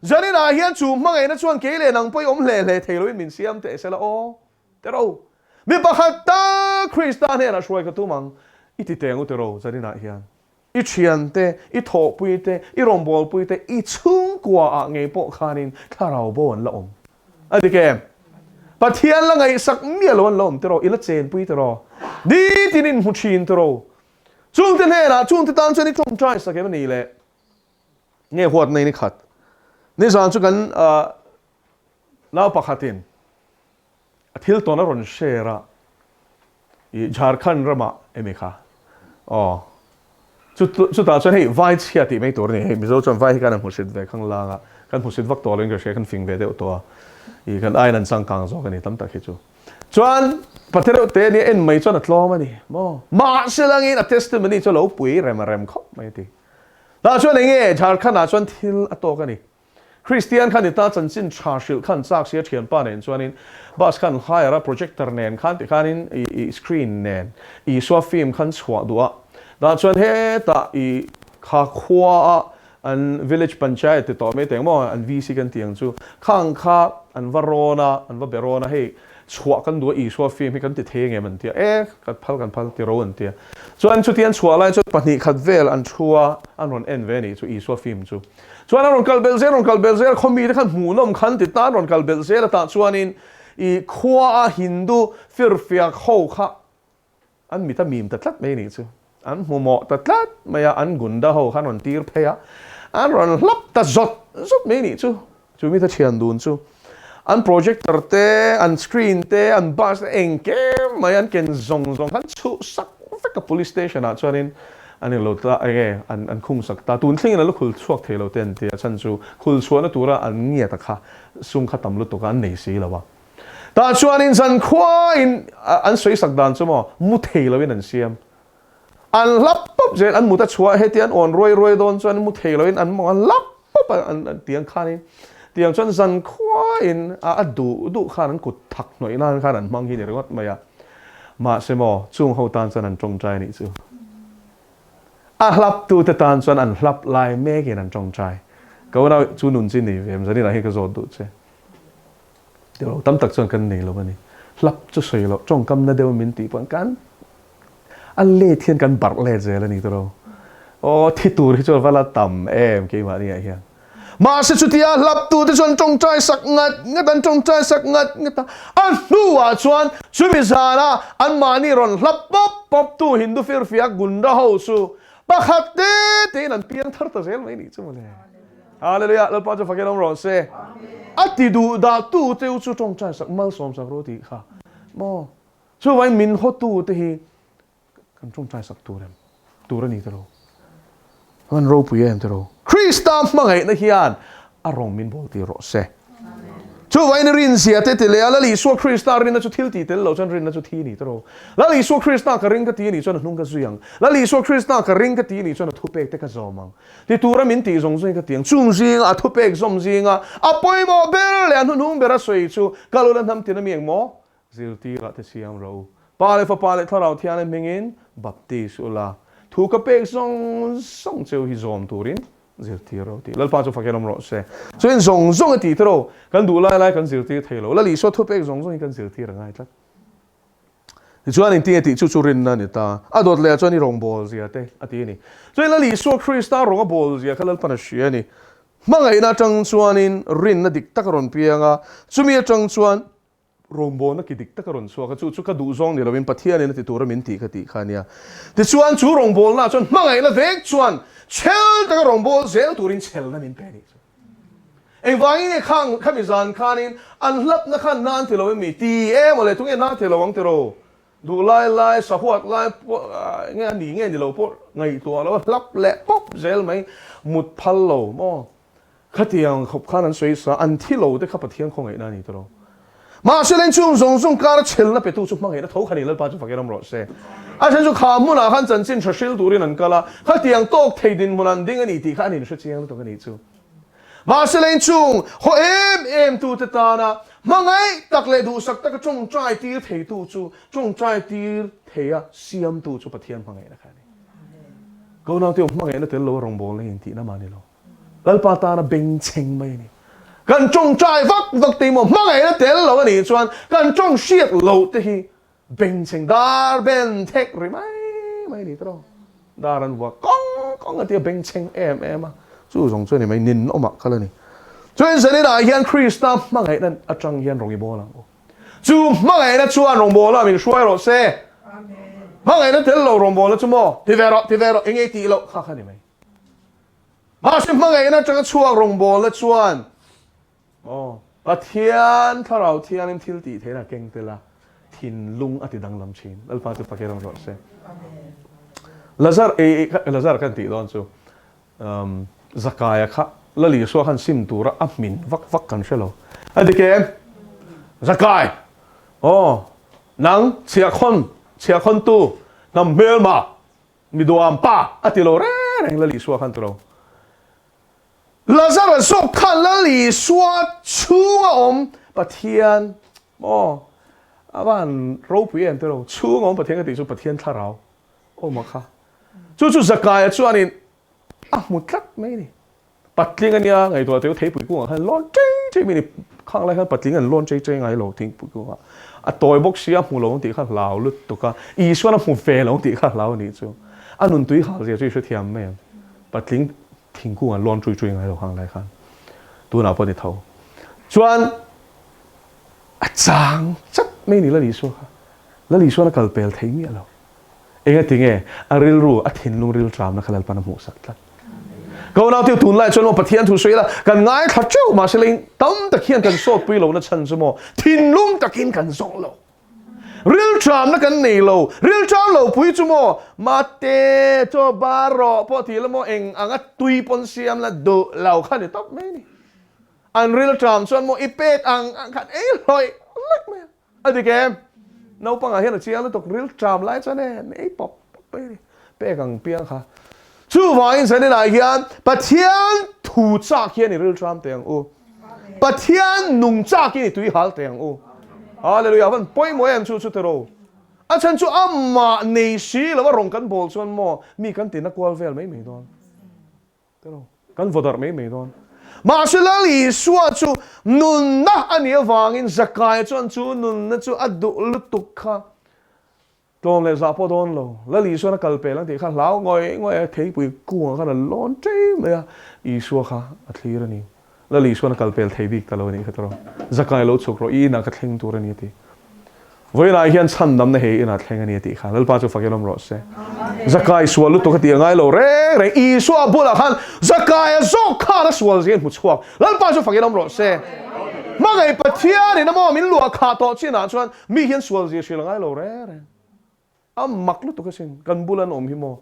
Zaninah hian chu hmangaihna chuan kei leh nang pawh i awm hle hle thei loin min siam teh sela aw. Tero, mi pakhat tal Krista hnenah hruai ka tum ang, i ti teng u tero zaninah hian. I thiante, i thawhpuite, i rawngbawlpuite, i chhungkuaah ngei pawh khanin thlarau bo an la awm. A dik em? Pathian la ngaihsak miah lo an la awm tiraw? I la chenpui tiraw? Nitin in hmu thin tiraw? Chungte hnenah chungte tan chuan i tawngtai sak em a nih le? Nge huatna in i khat? Nizan chu kan nau pakhatin A thil tawn a rawn share a, i Jharkhand ramah emi kha aw chutah chuan hei vai chhia tih mai tur a ni, hei Mizo chuan vai hi kan han hmusit ve khang lang a, kan hmusit vak tawh loin ka hria, kan fing ve deuh tawh a, i kan aiin an changkang zawk a ni tam tak hi chu. Chuan Pathian reuh te nia en mai chuan a tlawm a ni maw? Mahse langin a testimony chu a lo pui rem rem khawp mai a ti. Tah chuan enge Jharkhand ah chuan thil a tawk a ni. Kristian khan i ta chanchin tha hrilh khan chak sia thianpa nen chuanin bus khan hire a projector nen khan tikhanin i i screen nen Isua film khan chhuah duh a tah chuan hetah i kha khua a an village panchayat ti tawh mai teng maw an VC kan tih ang chu khang kha an va rawn a an va be rawn a hei chhuah kan duh a Isua film hi kan ti thei angem an tia e kan phal kan phal ti ro an tia chuan chutian chhuah lai chuan pahnih khat vel an thu a an rawn en ve a nih chu Isua film chu. Chuan a rawn kal belh zel, rawn kal belh zel, khaw mite khan hmuhnawm khan ti tan rawn kal belh zel atah chuanin i khua a Hindu firfiak ho kha an mit a mim ta tlat mai anih chu. An hmumawh ta tlat mai a, an gunda ho khan rawn tir phei a, an rawn hlap ta zawt zawt mai anih chu. Chu mite thian dun chu an projector te, an screen te, an bus te engkim mai an ken zawng zawng khan chhuh sak vek a police station ah chuanin an englo ta enge an an khung sak ta. Tun thlengin an la khul chhuak thei lo te an ti a chhan chu khul chhuahna tura an ngiat a kha sum kha tam lutuk a an nei si lo a. Tah chuanin zankhua in an sawi sak dan chu maw mu thei loin an siam. An hlap pawp zel, an mut a chhuah heti an awn ruai ruai dawn chuan mu thei loin an mawng an hlap pawp a, an tiang khanin tiang chuan zan khuain a duh duh khan an kut thak hnawih nan khan an hmang hi ni ringawt mai a. Mahse maw, chung ho tan chuan an tawngtai a nih chu. A hlap tute tan chuan an hlap lai mekin an tawngtai. Ka unau chu nun chi nei ve em, zaninah hian ka zawt duh che. Tilo tam tak chuan kan nei lo a ni. Hlap chu sawi loh, tawngkam na deuh min tih pawh kan a let hian kan barh let zel a ni tilo. Aw thi tur hi chu a va la tam em keimahni ah hian. Mahse chutia hlap tu te chuan tawngtai sak ngat ngat an tawngtai sak ngat ngat a, a hnuah chuan chumi zana anmahni rawn hlap pawp pawp tu Hindu firfiak gunda ho chu pakhat te tein an piang thar ta zel mai nih chu mawle. Hallelujah, Lalpa chu fakin awm rawh se. A ti duh dah tu te u chu tawngtai sak malsawm sak rawh tih kha maw. Chuvangin min hawtu te hi kan tawngtai sak tur em? Tur a ni tiro. An ropui em tiro. Krista hmangaihna hian a rawng min bawl tir rawh se. Chuvangin rinzia te ti leh a, Lal Isua Krista rinna chu thil tih tel lo chuan rinna chu thi ni tiro. Lal Isua Krista ka ring ka ti a nih chuan a hnung ka zui ang. Lal Isua Krista ka ring ka ti a nih chuan a thupek te ka zawm ang. Ti tura min tih zawng zawng hi ka ti ang. Chung zinga a thupek zawm zinga a pawimawh ber leh a hnuhnung bera sawi chu kal ula hnam tin a mi eng maw? Zirtirah te siam rawh u. Pa leh Fapa leh Thlarau Thianghlim hmingin baptis ula, thu ka pek zawng zawng cheu hi zawm turin zirtir rawh tih Lalpa chu fakin awm rawh se. Chuan zawng zawng a tih te rawh, kan duh lai lai kan zirtir thei lo. Lal Isua thupek zawng zawng hi kan zirtir a ngai tlat. Tichuan engtin nge tih chu chu rinna a ni ta. A dawt leh ah chuan i rawng bawl zia te a ti a ni. Chuan Lal Isua Krista rawng a bawl zia kha Lalpan a hria a ni. Hmangaihna atang chuanin rinna dik tak a rawn piang a, chumi atang chuan. Rawngbawlna ki dik tak a rawn chhuak a, chu chu ka duh zawng ni loin Pathianin a ti tura min tih ka tih kha a nia. Tichuan, chu rawngbawlnaah chuan hmangaihna vek chuan chhel taka rawngbâwl zel turin chhelna min pe a nih chu. Engvangin nge khang khami zan khanin an hlapna khan na an ti lo em mi? Ti e mawle, tunge na ti lo ang tiraw? Duh lai lai, sahuat lai pawh nge a ni nge ni lo pawh ngaihtuah lo a hlap leh pawp zel mai, mut phal lo maw? Khatiang khawp khan an sawi sa, an thi lo te kha Pathian khawngaihna a ni tawh lo. Mahse leng chung zawng zawng kara chhelna petu chu hmangaihna tho kha ni Lalpa chu fakin awm rawh se. A then chu kha hmunah khan chanchin tha hril turin an kal a, khatiang tawk thei dinhmun an ding a ni tih kha an inhre chiang lutuk a nih chu. Mahse leng chung haw em em tute tana hmangaih tak leh duhsak taka tawngtai tir theitu chu tawngtai tir theia siamtu chu Pathian hmangaihna kha a ni. Ka unaute hmangaihna tel lo a rawngbawlna hi intihna mah a ni lo. Lalpa tana bengchheng mai a ni. Kan tawngtai vak vak te hi maw hmangaihna tel lo a nih chuan kan tawng hriat loh te hi bengchheng dar ben thek ri mai mai a ni tawh. Dar an vuah kawng kawng a tia bengchheng em em a, chu zawng chu a ni mai ninawmah kal a ni. Chuan zaninah hian Krista hmangaihna atang hian rawn i bawl ang u. Chu hmangaihna chuan rawngbawlna min hruai rawh se. Hmangaihna tel lo rawngbawlna chu maw ti ve rawh ti ve rawh eng nge tih loh kha kha a ni mai. Mahse hmangaihna atanga chhuak rawngbawlna chuan aw Pathian Thlarau Thianghlim thil tih theihna a keng tel a, thinlung a ti danglam thin. Lalpa chu fak erawh rawh se. Lazar ei kha Lazar kan tih dawn chu um Zakaia kha Lal Isua khan sim tura a hmin vak vak kan hre lo. A dik em? Zakai! Aw nang chhiahkhawn chhiahkhawntu hnam hmelma Mi duam pa a ti lo reng reng Lal Isua khan tilo. Lazara zawk khan Lal Isua chhunga awm Pathian maw a van ropui em tilo chhunga awm Pathian ka tih chu Pathian thlarau awm a kha. Chu chu Zakaia chuanin a hmu tlat mai a ni. Patling a nia, ngaihtuah teu theipui kungah khan lawn chei chei mai a ni. Khang lai khan patling an lawn chei chei ngai lo thingpui kungah. A tawi bawk si a hmu lo ang tih kha hlau lutuk a, Isuan a hmu ve lo ang tih kha hlau a nih chu. A nun tui hal zia chu i hrethiam mai ang. Patling thingkung an lawn chui chui ngai lo khang lai khan. Tunah pawh ni tho. Chuan a chang chat mai a ni Lal Isua kha. Lal Isuan a kal pel thei miah lo. Engatinge a rilru, a thinlung rilṭamna kha Lalpan a hmuhsak tlat. Ka unautiu tunlai chuan maw Pathian thu sawi ila kan ngaithla teuh mahse lei tam tak hian kan sawtpui lohna chhan chu maw thinlung takin kan zawng lo. Rilṭamna kan nei lo. Rilṭam lo pui chu maw mate chaw bar rawh pawh ti la maw eng anga tui pawn siam la duh lo kha ni tawp mai a ni. An rilṭam chuan maw i pek ang ang khan ei hlawih hlawih mai a. A dik em? Naupangah hian a chiang lutuk ril ṭam lai chuan e nei pawp pawp mai a ni. Pek ang piang kha. Chuvangin zaninah hian Pathian thu chak hian i ril ṭam teh ang u. Pathian nung chakin i tui hal teh ang u. Hallelujah! A van pawimawh em chu chu tiraw? A chhan chu amah nei si lo a rawng kan bawl chuan maw mi kan tina kual vel mai mai dawn. Kan vaw darh mai mai dawn. Mahse Lal Isua chu nunna a nih avangin Zakaia chuan chu nunna chu a duh lutuk kha tlawm leh zah pawh dawn lo. Lal Isuan a kal pel ang tih kha hlau ngawih ngawih a, theipui kungah khan a lawn ṭei mai a, Isua kha a thlir a ni. Lal Isuan a kal pel thei bik ta lo a nih kha tawrh. Zakai lo chhuk rawh, i inah ka thleng tur a ni a ti. Vawiinah hian chhandamna he inah thleng a ni a tih kha. Lalpa chu fakin awm rawh se. Zakai sual lutuk a tih a ngai lo reng reng. Isua bulah khan Zakaia zawk khan a sual zia in hmu chhuak. Lalpa chu fakin awm rawh se. Hmangaih Pathianin a maw min luah khah tawh chinah chuan mi hian sual zia hrilh a ngai lo reng reng. A mak lutuk asin, kan bula an awm hi maw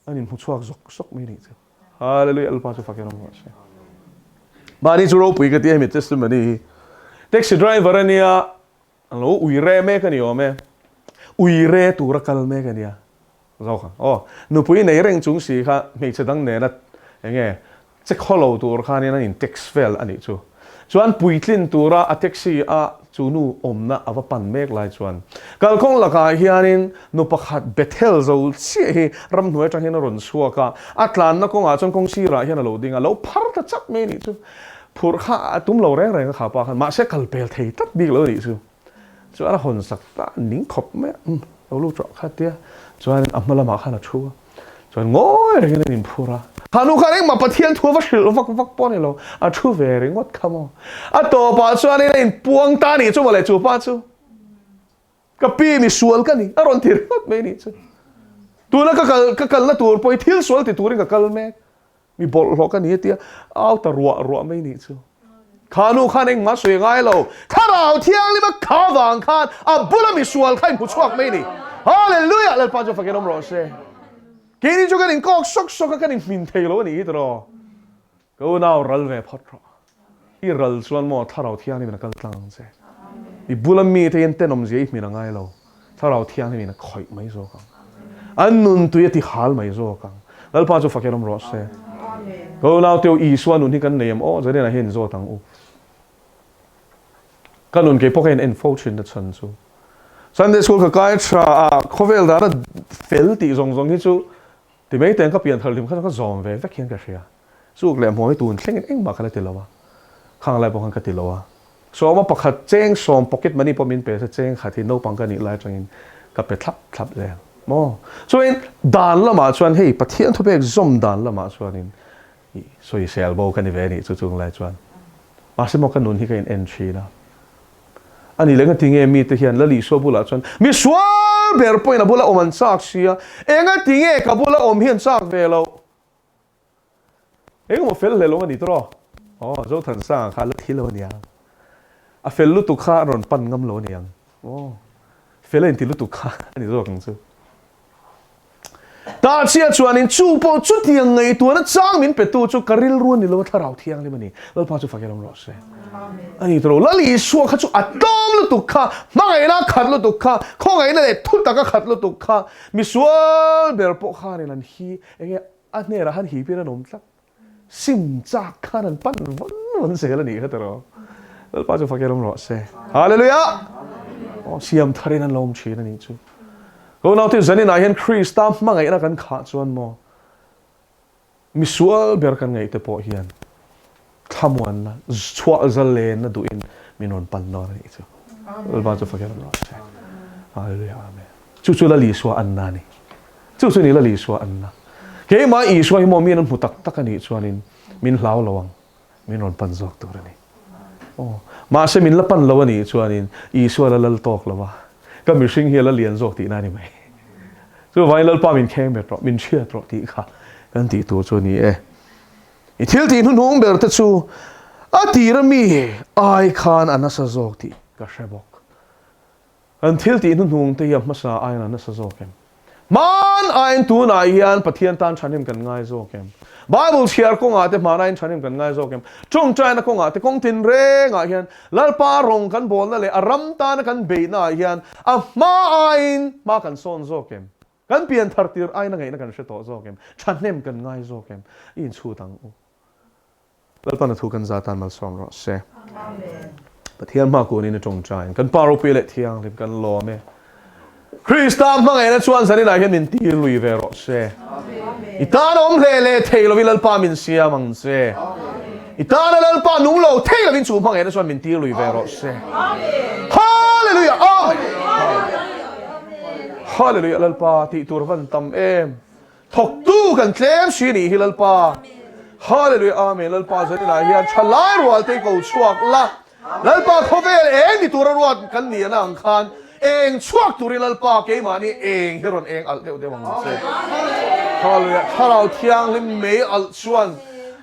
an inhmu chhuak zawk zawk mai nih chu. Hallelujah, Lalpa chu fakin awm rawh se. Mahni chu ropui ka ti a hemi testimony hi. Taxi driver a nia, an lo ui re mek a ni awm e. Ui re tura kal mek a nia. Zawk ang. Aw, nupui nei reng chung si kha hmeichhe dang nena enge Che khaw lo tur khanin an in tax vel a nih chu. Chuan puitlin tura a taxi a chu nu awmna a va pan mek lai chuan kalkawng lakah hianin nu pakhat Bethel zo chiah hi ramhnuai atang hian a rawn chhuak a, a tlanna kawngah chuan kawng sirah hian a lo ding a, lo phar ta chak mai a nih chu. Phurh kha a tum lo reng reng a kha pa khan mahse kal pel thei tlat bik lo a nih chu. Chuan a hawn sak ta ning khawp mai a, umm lo lut rawh kha tia chuanin a hma lamah khan a thu a, chuan ngawi. Ngawi rengin an inphur a. Kha nu khan engmah Pathian thu a va hrilh vak vak pawh a ni lo, a thu ve ringawt kha maw. A tawpah chuanin a inpuang ta a nih chu mawle chu pa chu. Ka pi mi sual ka ni, a rawn ti ringawt mai a nih chu. Tuna ka kal ka kalna tur pawh hi thil sual ti turin ka kal mek. Mi bawlhhlawh ka ni a tia, au ta ruah ruah mai nih chu. Kha nu khan engmah sawi a ngai lo. Thlarau Thianghlim a kha vang khan a bula mi sual kha inhmu chhuak mai ni. Hallelujah! Lalpa chu fakin awm rawh se. Keini chu kan inkawk sawk sawk a, kan inhmin thei lo a nih hi tiraw. Ka unau ral ve phawt rawh. I ral chuan maw Thlarau Thianghlimin a kal tlang ang che. I bula mite hian tenawmzia i hmin a ngai lo. Thlarau Thianghlimin a khawih mai zawk ang. An nun tui a ti hal mai zawk ang. Lalpa chu fakin awm rawh se. Ka unau teu Isua nun hi kan nei em aw? Zanin ah hian inzawt ang u. Ka nun kei pawh ka in en fo thin na chhan chu. Sunday school ka kai tha a, khawvel dana fel tih zawng zawng hi chu Ti mai teng ka pian thar hlim kha ka zawm ve vek hian ka hria. Chuk leh hmuam hi tun thlengin engmah ka la ti lo a, khang lai pawh khan ka ti lo a. Sawma pakhat cheng sawm pocket money pawh min pe se cheng khat hi naupang ka nih lai atangin ka pe thlap thlap zel maw. Chuanin dan lamah chuan hei Pathian thupek zawm dan lamah chuanin i sawisel bo ka ni ve a nih chu chung lai chuan. Mahse maw ka nun hi ka in en thin a. A ni leh ngatinge mite hian Lal Isua bulah chuan mi sual ber pawhin a bula awm an chak sia, engatinge ka bula awm hi an chak ve loh? Engemaw fel hle lo a ni tawh? Aw, Zothansanga kha a la thi lo a niang. A fel lutuk kha a rawn pan ngam lo a niang. Aw, fel a inti lutuk kha a ni zawk ang chu. Tah chiah chuanin chu pawh chutiang ngaihtuahna chang min petu chu ka rilru a ni lo a, Thlarau Thianghlim a ni. Lalpa chu fak erawm rawh se. A ni tawh lo. Lal Isua kha chu a tlawm lutuk kha, hmangaihna a khat lutuk kha, khawngaihna leh thutak a khat lutuk kha, misual ber pawh khanin an hi enge a hnenah khan hipin an awm tlat. Sim chak khan an pan vawn vawn zel a nih kha tiraw. Lalpa chu fak erawm rawh se. Hallelujah! Aw, siam tharin an lo awm thin a nih chu. Ka unaute zaninah hian Krista hmangaihna kan khah chuan maw, misual ber kan ngaihte pawh hian thlamuanna, chhuah zalenna duhin min rawn pan dawn a nih chu. Lalpa chu fak erawm rawh se. Hallelujah! Amen. Chu chu Lal Isua anna a ni. Chu chu ni Lal Isua anna. Keimah Isua hi maw mi an hmu tak tak a nih chuanin min hlau lo ang, min rawn pan zawk tur a ni. Aw, mahse min la pan lo a nih chuanin Isua la lal tawk lo a, ka mihring hi a la lian zawk tihna a ni mai. Chuvangin Lalpa min kheng bet rawh, min hriat rawh tih kha kan tih tur chu a ni e. I thil tih hnuhnung ber te chu a tira mi ai khan a nasa zawk tih ka hre bawk. Kan thil tih hnuhnung te hi a hmasa aiin a nasa zawk em? Hman aiin tunah hian Pathian tan thahnem kan ngai zawk em? Bible chhiar kawngah te hman aiin thahnem kan ngai zawk em? Tawngtaina kawngah te kawng tinrengah hian Lalpa rawng kan bawlna leh a ram tana kan beihna ah hian a hma aiin hma kan sawn zawk em? Kan pian thar tir aiin a ngaihna kan hre tawh zawk em? Thahnem kan ngai zawk em? I inchhut ang u. Lalpan a thu kan za tan malsawm rawh se. Pathian hma kunin a tawngtain kan Pa ropui leh thianghlim kan lawm e. Krista hmangaihna chuan zaninah hian min tir lui ve rawh se. I tan awm hle leh thei lovin Lalpa min siam ang che. I tana Lalpa nung lo thei lovin chu hmangaihna chuan min tir lui ve rawh se. Hallelujah! Amen! Hallelujah! Lalpa tih tur van tam em. Thawktu kan tlem si nih hi Lalpa. Hallelujah Amen Lalpa zaninah hian thalai rual te ko chhuak la. Lalpa khawvel eng ni tura ruat kan ni ana ang khan eng chhuak turin Lalpa keimahni eng hi rawn eng alh deuh deuh ang che. Hallelujah Thlarau Thianghlim mei alh chuan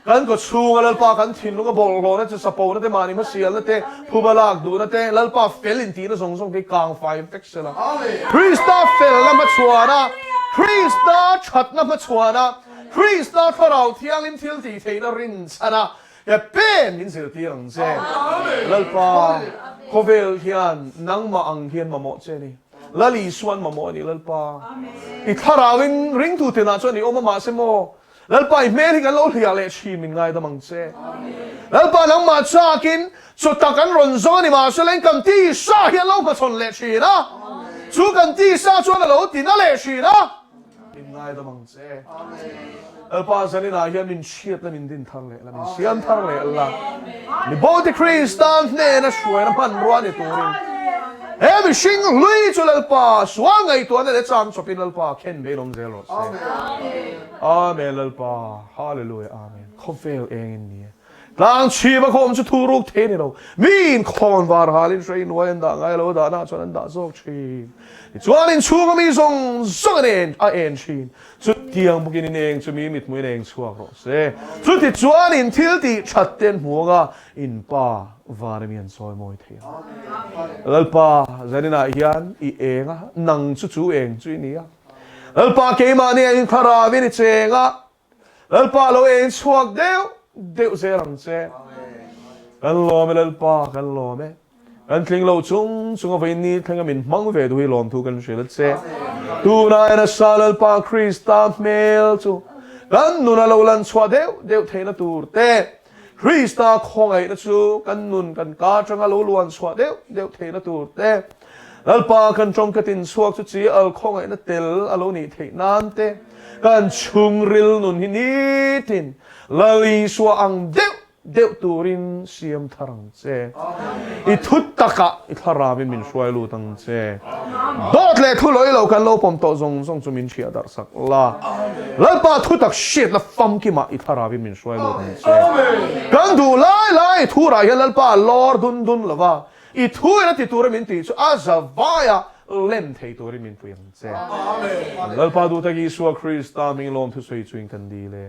kan kaw chhunga Lalpa kan thinlunga bawlhhlawhna che sapona te mahni hmasialna te phuba lak duhna te Lalpa fel intihna zawng zawng te hi kang fai vek Sela. Krista felna hmachhuana, Krista thatna hmachhuana, Krista Thlarau Thianghlim thil tih theihna rinchhana he pen min zirtir ang che. Lalpa, khawvel hian nangmah ang hian mamawh che a ni. Lal Isuan mamawh a ni, Lalpa. I Thlarauin ringtu tinah chuan i awm a, mahse maw, Lalpa i hmel hi kan lo hliah leh thin min ngaidam ang che. Lalpa nangmah chakin chaw tak an rawn zawng a ni mahse leng kan tisa hi an lo hmachhawn leh thin a, chu kan tisa chuan a lo ti na leh thin a, min ngaidam ang che. Lalpa zaninah hian min hriatna min din thar leh la, min siam thar leh la, mi bote Krista hnena hruaina hmanrua ni turin. He mihring hlui chu Lalpa sual ngaihtuahna leh chang chawpin Lalpa khen bein awm zel rawh se. Amen Lalpa Hallelujah Amen Khawvel eng in ni e. Tlang chhim a khawm chu thu ruk thei a ni lo. Miin khawn var halin hrei hnuai an dah ngai lo, dahna ah chuan an dah zawk thin. Tichuan inchhunga mi zawng zawng an en a en thin. Chutiang bawkin in eng chu mi mithmuh in eng chhuak rawh se. Chutichuan in thil tih that te an hmu ang a, in Pa van ami an sawi mawi thei ang. Lalpa, zaninah hian i eng a, nang chu chu eng chu i ni a. Lalpa keimahni ah in thlarau in i cheng a, Lalpa lo eng chhuak deuh deuh zel ang che. Kan lawm e Lalpa, kan lawm e. Kan tling lo chung chung a vawiin thlenga min hmang ve duh hi lawmthu kan hrilh a che. Tunah nasa Lalpa Krista hmel chu kan nun a lo lan chhuah deuh deuh theihna tur te, Krista khawngaihna chu kan nun kan ka atanga lo luan chhuah deuh deuh theihna tur te, Lalpa kan tawngka tin chhuak chu chi al khawngaihna tel a lo nih theih nan te, kan chhungril nun hi nitin Lal Isua ang deuh deuh turin siam thar ang che. I thu takah i thlarauin min hruai lut ang che. Dawt leh thu lawi lo kan lo pawm tawh zawng zawng chu min hriat darh sak la. Lalpa thu tak hriatna famkimah i thlarauin min hruai lut ang che. Kan duh lai lai i thurah hian Lalpa a lawr dun dun lo va, i thu in a ti tura min tih chu a zavaia lem thei turin min pui ang che. Lalpa duh tak Isua Krista hming lawmthu sawi chuin kan dil e.